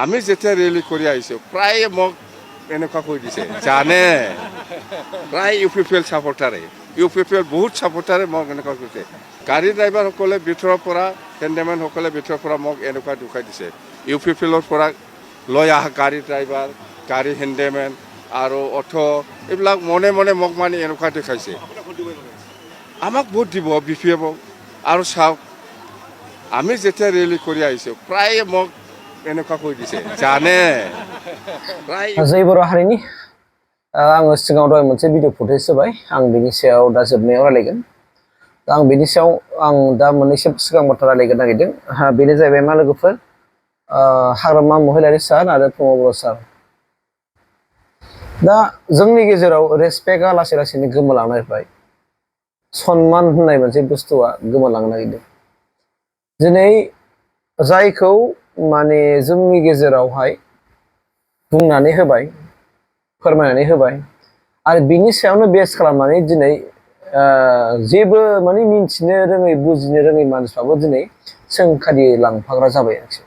আমি যেতিয়া ৰেলী কৰি আহিছোঁ প্ৰায় মোক এনেকুৱা কৈ দিছে জানে প্ৰায় ইউ পি পি এল ছাপৰ্টাৰে ইউ পি পি এল বহুত ছাপৰ্টাৰে মোক এনেকুৱা কৈছে গাড়ী ড্ৰাইভাৰসকলে ভিতৰৰ পৰা হেণ্ডিমেনসকলে ভিতৰৰ পৰা মোক এনেকুৱা দেখুৱাই দিছে ইউ পি পি এলৰ পৰা লৈ অহা গাড়ী ড্ৰাইভাৰ গাড়ী হেণ্ডিমেন আৰু অটো এইবিলাক মনে মনে মোক মানে এনেকুৱা দেখাইছে আমাক ভোট দিব বি পি এফক আৰু চাওক আমি যেতিয়া ৰেলী কৰি আহিছোঁ প্ৰায় মোক এনেকুৱা কৈ দিছে জানে প্ৰায় जय बर' हारिनि आङो सिगाङाव दहाय मोनसे भिडिअ फुटेज होबाय आं बिनि सायाव दा जोबनायाव रायलायगोन आं बिनि सायाव आं दा मोननैसो सिगां बाथ्रा रायलायनो नागिरदों बेनो जाहैबाय मा लोगोफोर हाग्रामा महिलारि सार आरो प्रमद सार दा जोंनि गेजेराव रेसपेक्टआ लासै लासैनो गोमालांनायनिफ्राय सनमान होननाय मोनसे बुस्थुआ गोमालांनो नागिरदों दिनै जायखौ माने जोंनि गेजेरावहाय बुंनानै होबाय फोरमायनानै होबाय आरो बिनि सायावनो बेस खालामनानै दिनै जेबो माने मिन्थिनो रोङै बुजिनो रोङै मानसिफ्राबो दिनै सोंखारि लांफाग्रा जाबाय आरोखि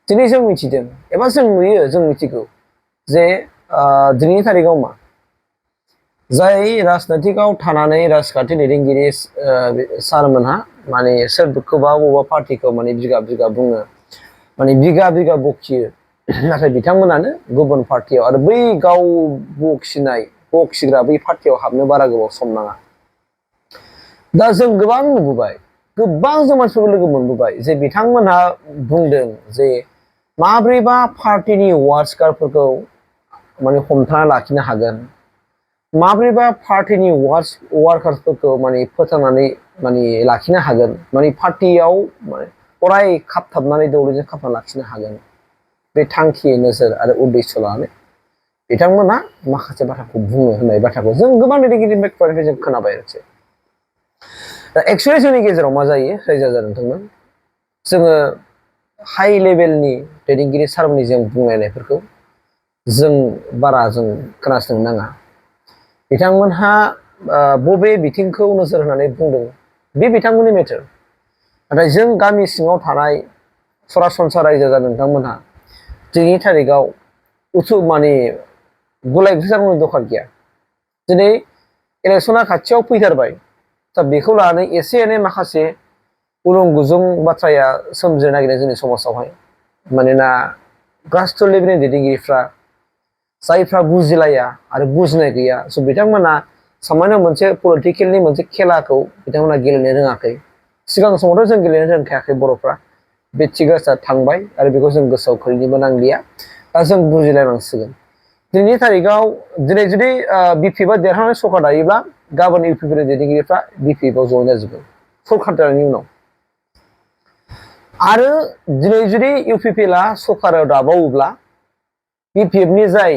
दिनै जों मिथिदों एबा जों नुयो जों मिथिगौ जे दिनैनि थारिखआव मा जाय राजनितिकआव थानानै राजखान्थि दैदेनगिरि सारमोनहा माने सोरखौबा बबेबा पार्टिखौ माने बिगा बिगा बुङो माने बिगा बिगा बखियो नाथाय बिथांमोनानो गुबुन पार्टियाव आरो बै गाव बखिग्रा बै पार्टियाव हाबनो बारा गोबाव सम नाङा दा जों गोबां नुबोबाय गोबां जों मानसिफोरखौ लोगो मोनबोबाय जे बिथांमोनहा बुंदों जे माब्रैबा पार्टिनि वार्कर्सफोरखौ माने हमथाना लाखिनो हागोन माब्रैबा पार्टिनि वार्कार्सफोरखौ माने फोथांनानै माने लाखिनो हागोन माने पार्टियाव अराय खाबथाबनानै दौलैजों खाबथाना लाखिनो हागोन बे थांखि नोजोर आरो उद्देश्य लानानै बिथांमोना माखासे बाथ्राखौ बुङो होननाय बाथ्राखौ जों गोबां दैदेनगिरिफोरनिफ्राय जों खोनाबाय आरोखि दा एक्सुवेलि जोंनि गेजेराव मा जायो रायजो राजा नोंथांमोन जोङो हाइ लेभेलनि दैदेनगिरि सारमोननि जों बुंलायनायफोरखौ जों बारा जों खोनासंनो नाङा बिथांमोनहा बबे बिथिंखौ नोजोर होनानै बुंदों बे बिथांमोननि मेटार नाथाय जों गामि सिङाव थानाय सरासनस्रा रायजो राजा नोंथांमोनहा दिनैनि थारिखआव माने गुलाय गुजाय जानांगौनि दरखार गैया दिनै इलेक्सना खाथियाव फैथारबाय दा बेखौ लानानै एसे एनै माखासे उलुं गुजुं बाथ्राया सोमजिनो नागिरदों जोंनि समाजावहाय मानोना ग्रासरुट लेभेलनि दैदेनगिरिफ्रा जायफ्रा बुजिलाया आरो बुजिनाय गैया स' बिथांमोना सामान्य मोनसे पलिटिकेलनि मोनसे खेलाखौ बिथांमोना गेलेनो रोङाखै सिगां समावथ' जों गेलेनो रोंखायाखै बर'फ्रा बे थिगा थांबाय आरो बेखौ जों गोसोआव खोलैनोबो नांलिया दा जों बुजिलायनांसिगोन दिनैनि थारिखआव दिनै जुदि बिपिएफआ देरहानानै सरकार दायोब्ला गाबोन इउपिपिनि दैदेनगिरिफ्रा बिपिएफआव जयेन जाजोबगोन सरकार दानायनि उनाव आरो दिनै जुदि इउपिपिएलआ सरकाराव दाबावोब्ला बिपिएफनि जाय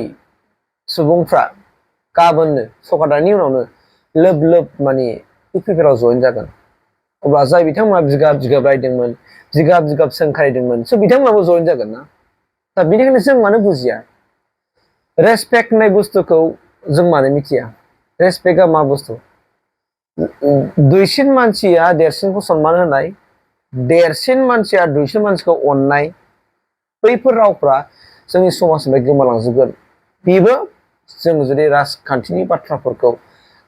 सुबुंफ्रा गाबोननो सरकार दानायनि उनावनो लोब लोब माने इउपिपिएलआव जयेन जागोन अब्ला जाय बिथांमोना बिगाब बिगाब रायदोंमोन बिगाब बिगाब सोंखारिदोंमोन स' बिथांमोनाबो जयेन जागोन ना दा बेनिखायनो जों मानो बुजिया रेसपेक्ट होननाय बुस्थुखौ जों मानो मिथिया रेसपेक्टआ मा बुस्थु दुइसिन मानसिया देरसिनखौ सनमान होनाय देरसिन मानसिया दुइसिन मानसिखौ अननाय बैफोर रावफ्रा जोंनि समाजनिफ्राय गोमालांजोबगोन बेबो जों जुदि राजखान्थिनि बाथ्राफोरखौ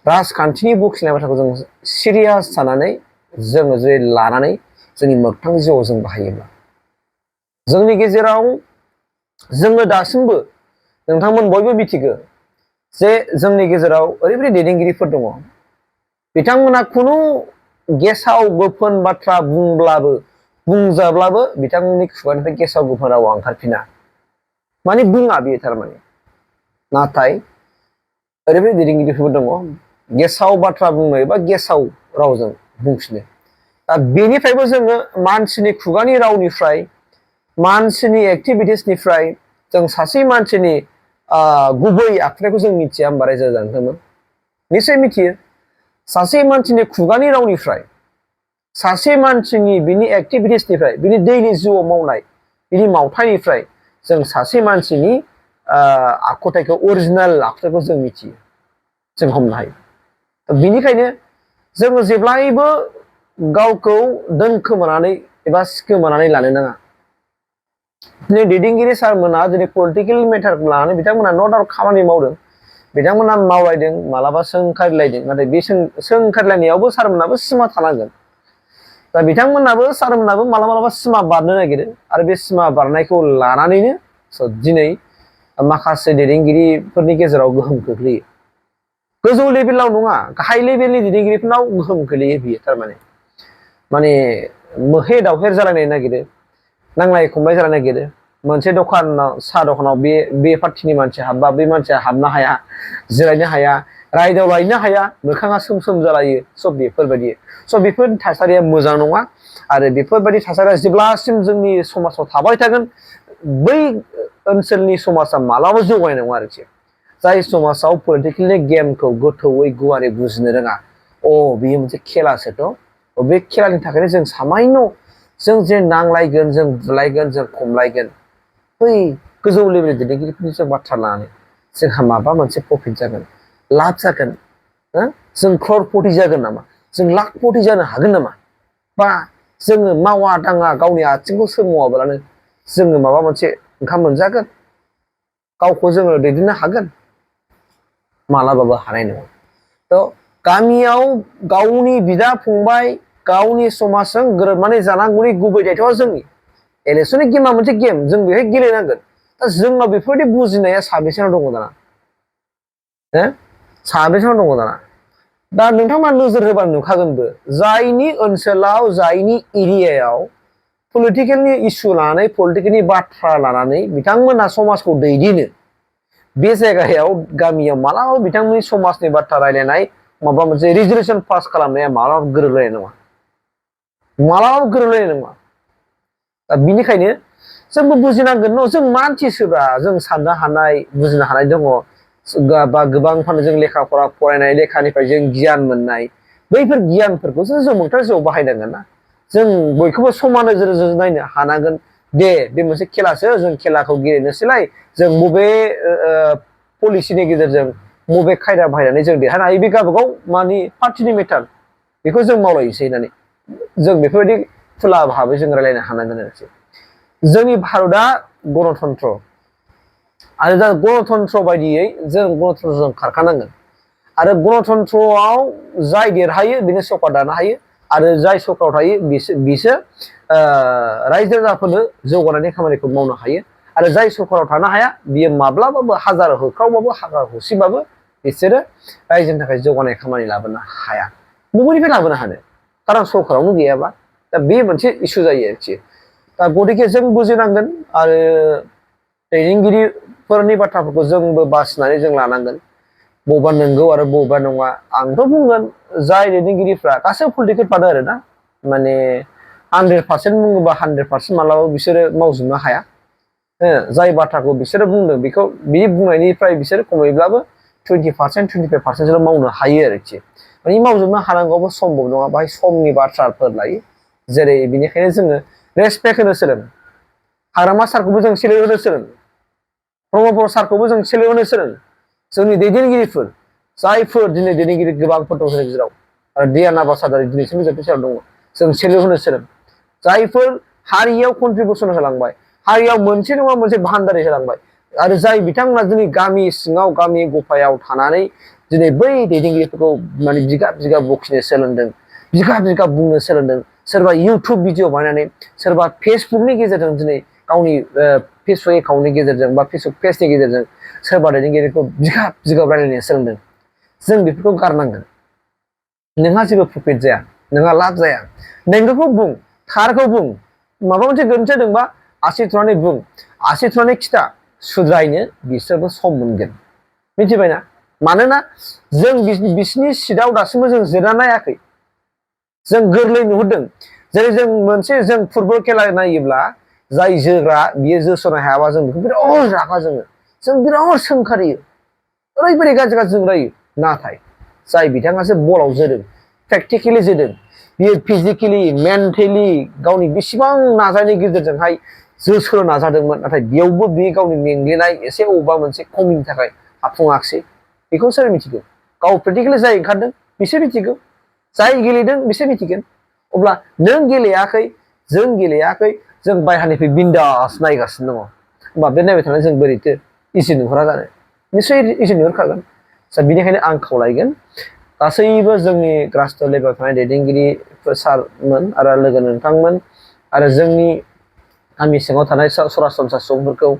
राजखान्थिनि बखिनाय बाथ्राखौ जों सिरियास थानानै जोङो जुदि लानानै जोंनि मोगथां जिउआव जों बाहायोब्ला जोंनि गेजेराव जोङो दासिमबो नोंथांमोन बयबो मिथिगौ जे जोंनि गेजेराव ओरैबायदि दैदेनगिरिफोर दङ बिथांमोना खुनु गेसाव गोफोन बाथ्रा बुंजाब्लाबो बिथांमोननि खुगानिफ्राय गेसाव गोफोन रावा ओंखारफिना माने बुङा बेयो थारमाने नाथाय ओरैबायदि दैदेनगिरिफोर दङ गेसाव बाथ्रा बुंनो एबा गेसाव रावजों बुंफिनो दा बेनिफ्रायबो जोङो मानसिनि खुगानि रावनिफ्राय मानसिनि एक्टिभिटिसनिफ्राय जों सासे मानसिनि गुबै आखुथायखौ जों मिथिया होमबा रायजो राजा नोंथांमोन निश्चय मिथियो सासे मानसिनि खुगानि रावनिफ्राय सासे मानसिनि बिनि एक्टिभिटिसनिफ्राय बिनि दैलि जिउआव मावनाय बिनि मावथायनिफ्राय जों सासे मानसिनि आखुथायखौ अरिजिनेल आखुथायखौ जों मिथियो जों हमनो हायो बिनिखायनो जोङो जेब्लायबो गावखौ दोनखोमानानै एबा सिखोमानानै लानो नाङा दिनै दैदेनगिरि सारमोना दिनै पलिटिकेल मेटारखौ लानानै बिथांमोना न' डाउट खामानि मावदों बिथांमोना मावलायदों मालाबा सोंखारिलायदों नाथाय बे सोंखारिलायनायावबो सारमोनाबो सिमा थानांगोन दा बिथांमोनाबो सारमोनाबो मालाबा सिमा बारनो नागिरो आरो बे सिमा बारनायखौ लानानैनो दिनै माखासे दैदेनगिरिफोरनि गेजेराव गोहोम खोख्लैयो गोजौ लेभेलाव नङा गाहाय लेभेलनि दैदेनगिरिफोरनाव गोहोम खोख्लैयो बियो थारमाने माने मोहे दावहेर जालायनो नागिरो नांलाय खमलाय जालायनो नागिरो मोनसे दखानाव साहा दखानाव बे पार्टिनि मानसि हाबबा बे मानसिया हाबनो हाया जिरायनो हाया रायदाव लायनो हाया मोखाङा सोम सोम जालायो सब बेफोरबायदि बेफोर थासारिया मोजां नङा आरो बेफोरबायदि थासारिया जेब्लासिम जोंनि समाजाव थाबाय थागोन बै ओनसोलनि समाजा मालाबाबो जौगानाय नङा आरोखि जाय समाजाव पलिटिकेलनि गेमखौ गोथौयै गुवारै बुजिनो रोङा बेयो मोनसे खेलासोथ' बे खेलानि थाखायनो जों सामान्य जों जे नांलायगोन जों बुलायगोन जों खमलायगोन बै गोजौ लेभेलनि दैदेनगिरिफोरनि जों बाथ्रा लानानै जोंहा माबा मोनसे प्रफिट जागोन लाब जागोन जों क्ररपति जागोन नामा जों लाखपति जानो हागोन नामा बा जोङो मावा दाङा गावनि आथिंखौ सोमावाब्लानो जोङो माबा मोनसे ओंखाम मोनजागोन गावखौ जोङो दैदेननो हागोन मालाबाबो हानाय नङा थ' गामियाव गावनि बिदा फंबाय गावनि समाजजों गोरोबनानै जानांगौनि गुबै दायथ'आ जोंनि इलेक्सननि गेमा मोनसे गेम जों बेहाय गेलेनांगोन दा जोंनाव बेफोरबायदि बुजिनाया साबेसेनाव दङ दाना साबेसेनाव दङ दाना दा नोंथांमोना नोजोर होबानो नुखागोनबो जायनि ओनसोलाव जायनि एरियायाव पलिटिकेलनि इसु लानानै पलिटिकेलनि बाथ्रा लानानै बिथांमोना समाजखौ दैदेनो बे जायगायाव गामियाव मालाबाबो बिथांमोननि समाजनि बाथ्रा रायलायनाय माबा मोनसे रिजलिउसन पास खालामनाया मालाबाबो गोरोबलायनाय नङा मालाबाबो गोरोबलायनाय नङा दा बिनिखायनो जोंबो बुजिनांगोन न' जों मानसिसोब्रा जों साननो हानाय बुजिनो हानाय दङ बा गोबां जों लेखा फरा फरायनाय लेखानिफ्राय जों गियान मोननाय बैफोर गियानफोरखौसो जों मोगथां जिउआव बाहायनांगोन ना जों बयखौबो समान नोजोरजों नायनो हानांगोन दे बे मोनसे खेलासो जों खेलाखौ गेलेनोसैलाय जों बबे पलिसिनि गेजेरजों बबे खायदा बाहायनानै जों देरहानो हायो बे गावबागाव मानि पार्टिनि मेटार बेखौ जों मावलायनोसै होननानै जों बेफोरबायदि खुला भाबै जों रायलायनो हानांगोन आरोखि जोंनि भारतआ गणतन्त्र आरो दा गणतन्त्र बायदियै जों गणतन्त्रजों खारखानांगोन आरो गणतन्त्रआव जाय देरहायो बेनो सरकार दानो हायो आरो जाय सरकाराव थायो बिसोर रायजो राजाफोरनो जौगानायनि खामानिखौ मावनो हायो आरो जाय सरकाराव थानो हाया बियो माब्लाबाबो हाजार होख्रावबाबो हाजार होसिबाबो बिसोरो रायजोनि थाखाय जौगानाय खामानि लाबोनो हाया बबेनिफ्राय लाबोनो हानो खारन सरकारावनो गैयाबा दा बे मोनसे इसु जायो आरोखि दा गतिके जों बुजिनांगोन आरो दैदेनगिरिफोरनि बाथ्राफोरखौ जोंबो बासिनानै जों लानांगोन बबेबा नंगौ आरो बबेबा नङा आंथ' बुंगोन जाय दैदेनगिरिफ्रा गासैबो पलिटिकेल पार्ट आरो ना माने 100% बुङोबा 100% मालाबाबो बिसोरो मावजोबनो हाया जाय बाथ्राखौ बिसोरो बुंदों बेखौ बि बुंनायनिफ्राय बिसोरो खमैब्लाबो 20% 25%ल' मावनो हायो आरोखि माने मावजोबनो हानांगौबो सम्भब नङा बाहाय समनि बाथ्राफोर लायो जेरै बिनिखायनो जोङो रेसपेक्ट होनो सोलों हाग्रामा सारखौबो जों सेलेक्ट होनो सोलों प्रमद सारखौबो जों सेलेक्ट होनो सोलों जोंनि दैदेनगिरिफोर जायफोर दिनै दैदेनगिरि गोबांफोर दं जोंनि गेजेराव आरो डियाना बासादारि दिनैसिम जोंनि सेराव दङ जों सेलेक्ट होनो सोलों जायफोर हारियाव कन्ट्रिबिउसन होलांबाय हारियाव मोनसे नङा मोनसे भान्दारि होलांबाय आरो जाय बिथांमोना दिनै गामि सिङाव गामि गफायाव थानानै दिनै बै दैदेनगिरिफोरखौ माने बिगाब बिगाब बखिनो सोलोंदों बिगाब बिगाब बुंनो सोलोंदों सोरबा इउटुब भिडिअ बानायनानै सोरबा फेसबुकनि गेजेरजों दिनै गावनि फेसबुक एकाउन्टनि गेजेरजों बा फेसबुक पेजनि गेजेरजों सोरबा दैदेनगिरिखौ बिगाब बिगाब रायलायनो सोलोंदों जों बेफोरखौ गारनांगोन नोंहा जेबो प्रफिट जाया नोंहा लाब जाया नोंगौखौ बुं थारखौ बुं माबा मोनसे गोरोन्थि जादोंबा आसि थुनानै बुं आसि थुनानै खिथा सुद्रायनो बिसोरबो सम मोनगोन मिथिबायना मानोना जों बिसिनि सिटआव दासिमबो जों जिरायना नायाखै जों गोरलै नुहुरदों जेरै जों मोनसे जों फुटबल खेला नायोब्ला जाय जोग्रा बियो जोस'नो हायाबा जों बेखौ बिराद रागा जों बिराद सोंखारियो ओरैबायदि गाज्रि गाज्रि जों रायो नाथाय जाय बिथाङासो बलाव जोदों प्रेक्टिकेलि जोदों बियो फिजिकेलि मेन्टेलि गावनि बेसेबां नाजानायनि गेजेरजोंहाय जोसोनो नाजादोंमोन नाथाय बेयावबो बे गावनि मेंग्लिनाय एसे अबेबा मोनसे खमिनि थाखाय हाफुङाखिसै बेखौ सोर मिथिगौ गाव प्रेक्टिकेलि जाय ओंखारदों बिसोर मिथिगौ जाय गेलेदों बिसोर मिथिगोन अब्ला नों गेलेयाखै जों गेलेयाखै जों बायहानिफ्राय बिन्दास नायगासिनो दङ होमबा बे नायबाय थानानै जों बोरैथो इजि नुहुरा जानो निस्सय इजि नुहुरखागोन बेनिखायनो आं खावलायगोन गासैबो जोंनि ग्रासरुट लेभेलाव थानाय दैदेनगिरिफोर सारमोन आरो लोगो नोंथांमोन आरो जोंनि गामि सिङाव थानाय सरासनस्रा सुबुंफोरखौ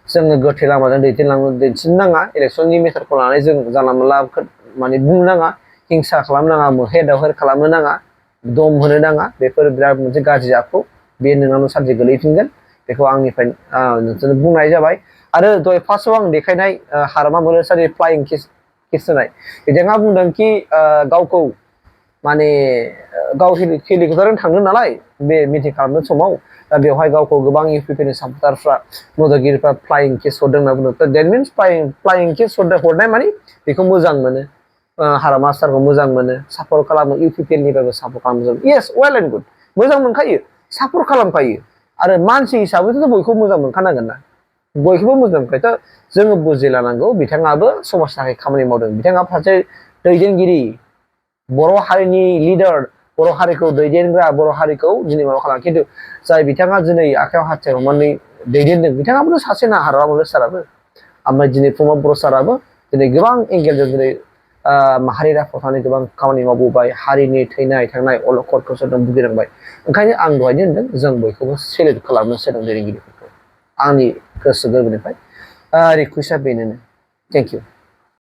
जोङो गोथे लामाजों दिन्थिनो नाङा इलेक्सननि मेटारखौ लानानै जों जानला मोनला माने बुंनो नाङा हिंसा खालामनो नाङा मोहेर दावहेर खालामनो नाङा दम होनो नाङा बेफोर बिराद मोनसे गाज्रि आखु बे नोंनावनो सानसे गोलैफिनगोन बेखौ आंनिफ्राय नोंसोरनो बुंनाय जाबाय आरो दहाय फार्स्टआव आं देखायनाय हाग्रामा महिलारी फ्लाइं किस होनाय बिथाङा बुंदों कि गावखौ माने गाव हेलिकप्टारजों थांदों नालाय बे मिटिं खालामनाय समाव दा बेवहाय गावखौ गोबां इउपिपिनि सापर्टारफ्रा मददगिरिफ्रा फ्लाइं किस हरदों होनना बुंदों देट मिन्स फ्लाइं किस हरनाय माने बेखौ मोजां मोनो हाग्रामा सारखौ मोजां मोनो सापर्ट खालामो इउपिपिएलनिफ्रायबो सापर्ट खालामो येस वेल एन्ड गुड मोजां मोनखायो सापर्ट खालामखायो आरो मानसि हिसाबैथ' बयखौबो मोजां मोनखानांगोन ना बयखौबो मोजां मोनखायो जोङो बुजि लानांगौ बिथाङाबो समाजनि थाखाय खामानि मावदों बिथाङा सासे दैदेनगिरि बर' हारिनि लिडार बर' हारिखौ दैदेनग्रा बर' हारिखौ दिनै माबा खालाम खिन्थु जाय बिथाङा दिनै आखायाव हाथियार हमनानै दैदेनदों बिथाङाबोथ' सासे ना हाग्रामा महिलारी साराबो ओमफ्राय दिनै प्रमद बर' साराबो दिनै गोबां एंगेलजों दिनै माहारि आफादनि गोबां खामानि मावबोबाय हारिनि थैनाय थांनाय अलखद खस्थ'जों भुगिनांबाय ओंखायनो आं दहायनो होनदों जों बयखौबो सेलेक्ट खालामनो सोलों दैदेनगिरिफोरखौ आंनि गोसो गोरबोनिफ्राय रिकुवेस्टआ बेनोनो थेंक इउ